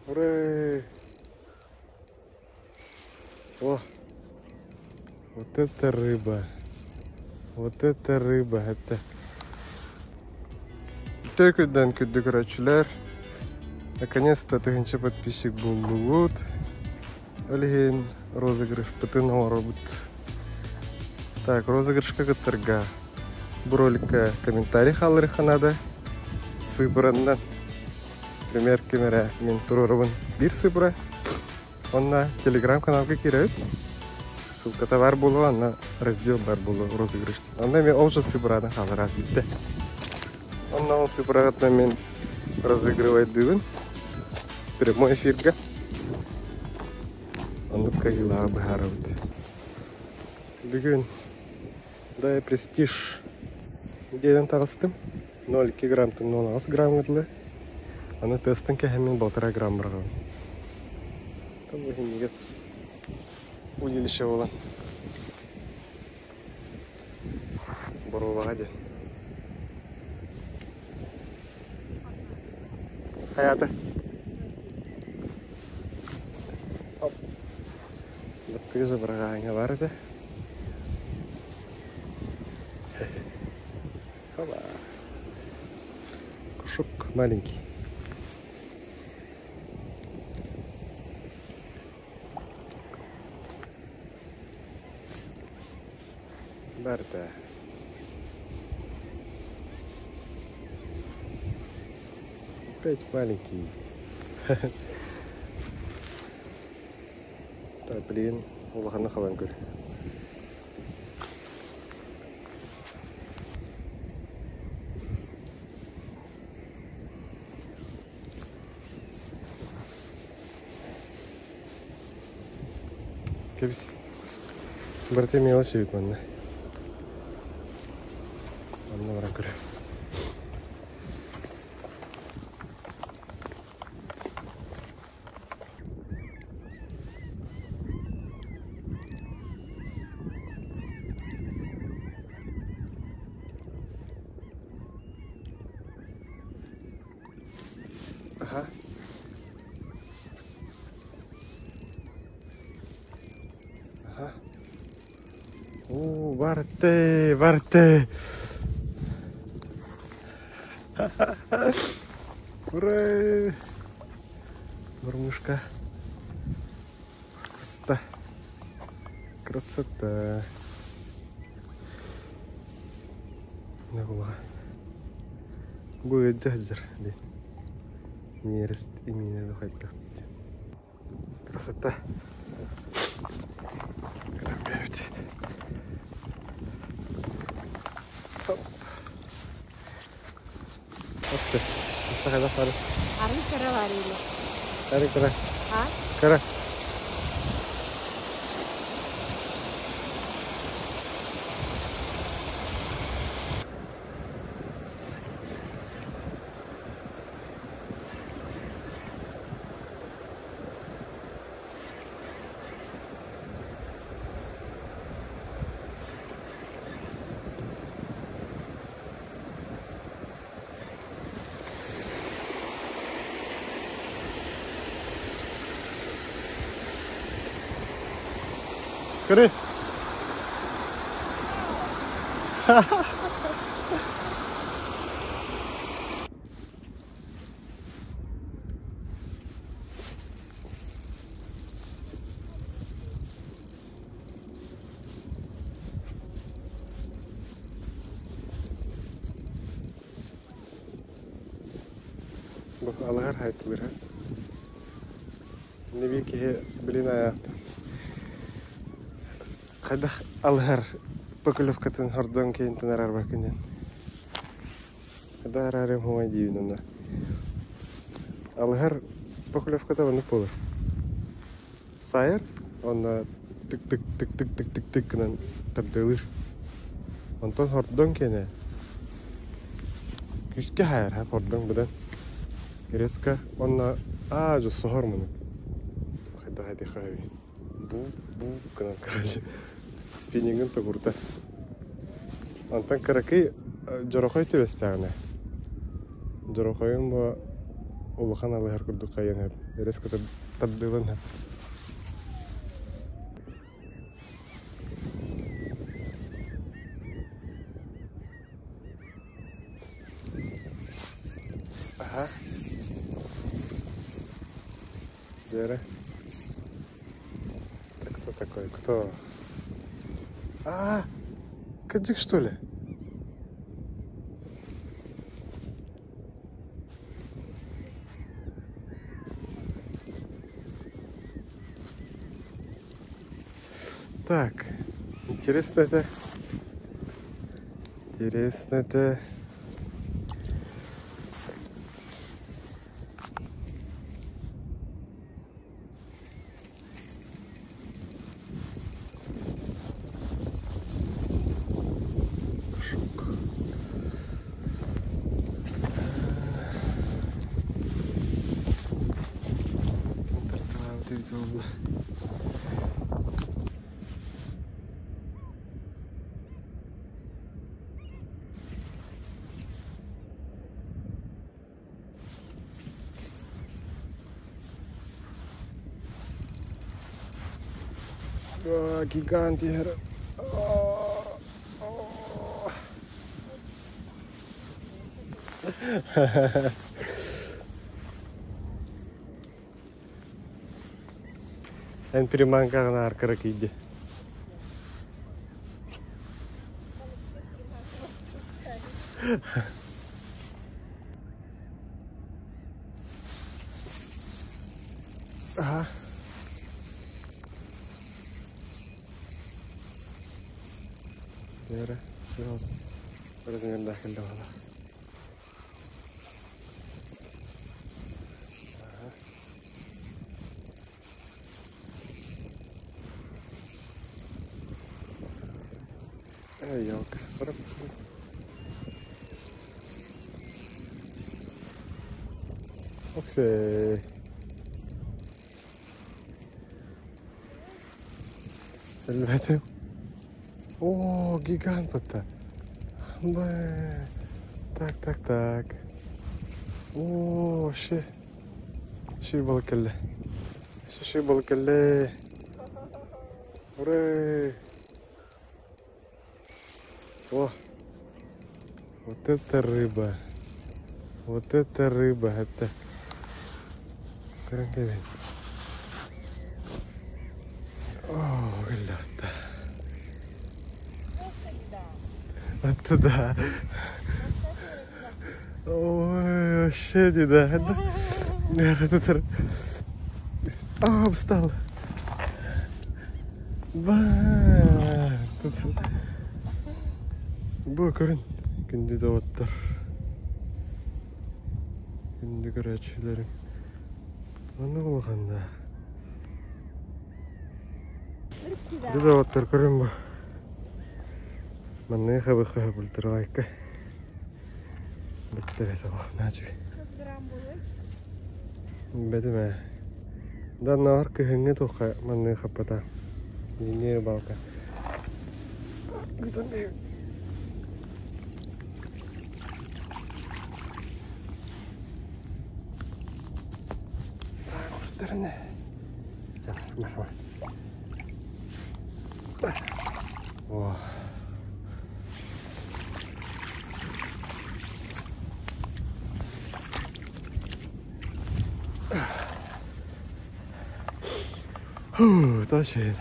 Ура! О! Вот это рыба! Вот это рыба! Это Үтүө күндэн күндү көрөөччүлэр! Наконец-то тыһыынча подписчик буллубут. Ол иһин розыгрышпытын оҥоробут. Так, розыгрышка кыттарга бу роликка комментарий хаалларыахха наада. Сыыпыраннан. Пример ким эрэ мин туруорабын биир сыыпыра. Онно телеграм-каналга киирэбит. Ссылката баар буолуо, онно раздел баар буолуо розыгрыш. Онно эмиэ ол же сыыпыраны хаалларар бүттэ. Онно ол сыыпыраҕытынан мин розыгрывайдыыбын прямой эфиргэ. Оннук кыайыылааҕы быһаарабыт. Бүгүн Дай Престиж диэн таҕыстым. 0,2 граммтан 0,8 граммга дылы. Аны тыастан кэһэммин полтора грамм быраҕабын. Там иһинньигэс удилище буолан боруобаҕа диэн. Хайаата? Оп. Бастакы же быраҕааҥҥа баар этэ. Хоба. Кушок маленький. Барда. Опять маленький. Так, блин, улаханы хабан көр. Кэбис. Барыта мелочь эбит манна. Манна баран көрө. Аха. Аха. Оо, барты, барты. Ура! Мормышка. Красота. Красота. Бу ыдьа сылдьар Нерест иҥинэ хайдах Красота. Көтөрбүт. Хоп. Оп. Хайдах бары? Арыы кыра бар или? Арыы кыра. А? Кыра. Көрү. Бу алыһар хайдылыыр Иннэ киһи билин айаат хайдах алыһар поклевкатын хордон кейинтен арарбакын диэн. Хайдах араарыам хуҥай диибин онно. Алыһар поклевката оннук буолар. Сайар уонна тык-тык-тык-тык-тык-тык гынан тардыалыыр. Онтон хордон киэнэ күүскэ хаайар ха хордон быдан резко уонна аа дьэ соһор муну хайдах этиэххэ сөбүй бу бу гынан короче спиннингин тугурда онтон кыракый дьорохой түбэстэҕинэ дьорохойум бу Улахан алыһар курдук хайыан сөп. Резко тардыылан сөп. Ага. Вера. Это кто такой? Кто? А, Кадик что ли? Так, интересно это. Интересно это. Шок. Гигант иһэр. Эн приманкаҕын ааркыра киирди. Ага. Бээрэ, размердаах кэллэ буолла. Елка. Оксей. Элбэтим. О, гигант бытта. Бэ. Так, так, так. О, вообще. Шүй балык кэллэ. Шүй балык кэллэ. Ура! О! Вот это рыба! Вот это рыба! Это... Көрөн кэбин. О, гэллэхтэ. Это да. Ой, вообще не да. Это... А, встал. Ба. Бу көрүн күндү доҕоттор. Күндү көрөөччүлэрим. Маннык улахан да. Күндү доҕоттор көрүн бу. Манныгы хабы-хабы бултурайка. Бүттэ бэт олох наачуй. Бэтим ээ. Да оннооҕор күһүҥҥү туохха манныгы хаппата. Зимняя рыбалка. Куртарына. О. Фу, точно.